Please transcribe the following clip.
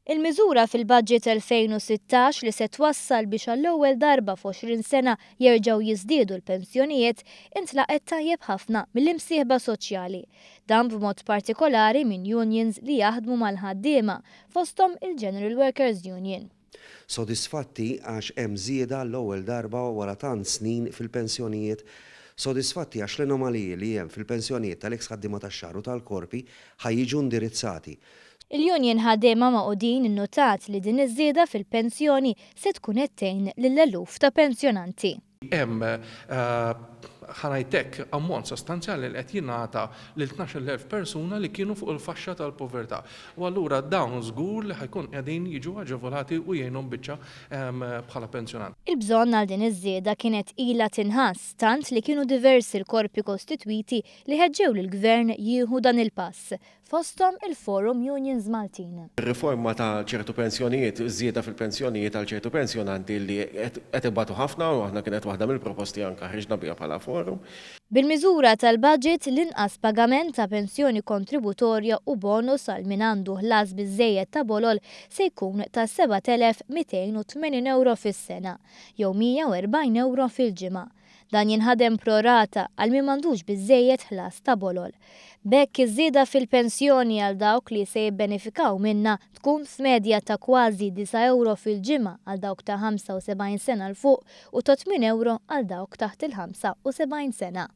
Il-miżura fil-Budget 2016 li se twassal biex għall-ewwel darba f'20 sena jerġgħu jiżdiedu l-pensjonijiet intlaqgħet tajjeb ħafna mill-imsieħba soċjali. Dan b'mod partikolari minn unions li jaħdmu mal-ħaddiema, fosthom il-General Workers Union. Sodisfatti għax hemm żieda għall-ewwel darba wara tant snin fil-pensjonijiet. Sodisfatti għax l-anomaliji li hemm fil-pensjonijiet tal-eks ħaddiema tax-xahar u tal-korpi ħa jiġu indirizzati. Il-Union Ħaddiema Magħqudin innutat li din iż-żieda fil-pensjoni se tkun qed tgħin lil eluf ta' pensjonanti. Hemm, ħa ngħid hekk, ammont sostanzjali li qed jingħata lil 12,000 persuna li kienu fuq il-faxxa tal-povertà. U allura dawn żgur li ħa jkun qegħdin jiġu aġevolati u jgħinhom biċċa bħala pensjonant. Il-bżonn għal din iż-żieda kienet ilha tinħass tant li kienu diversi l-korpi kostitwiti li ħeġġew lill-Gvern jieħu dan il-pass fosthom il-Forum Unions Maltin. Ir-riforma ta' ċertu pensjonijiet, iż-żieda fil-pensjonijiet għal ċertu pensjonanti li qed ibatu ħafna u aħna kienet waħda mill-proposti anke ħriġna biha bħala Forum. Bil-miżura tal-budget, l-inqas pagament ta' pensjoni kontributorja u bonus għal min għandu ħlas biżżejjed ta' bolol se jkun ta' 7,280 ewro fis-sena, jew 140 ewro fil-ġimgħa. Dan jinħadem pro rata għal min m'għandux biżżejjed ħlas ta' bolol. B'hekk iż-żieda fil-pensjoni għal dawk li se jibbenefikaw minnha tkun f'medja ta' kważi disa' ewro fil-ġimgħa għal dawk ta' 75 sena 'l fuq u ta' tmien ewro għal dawk taħt il-75 sena.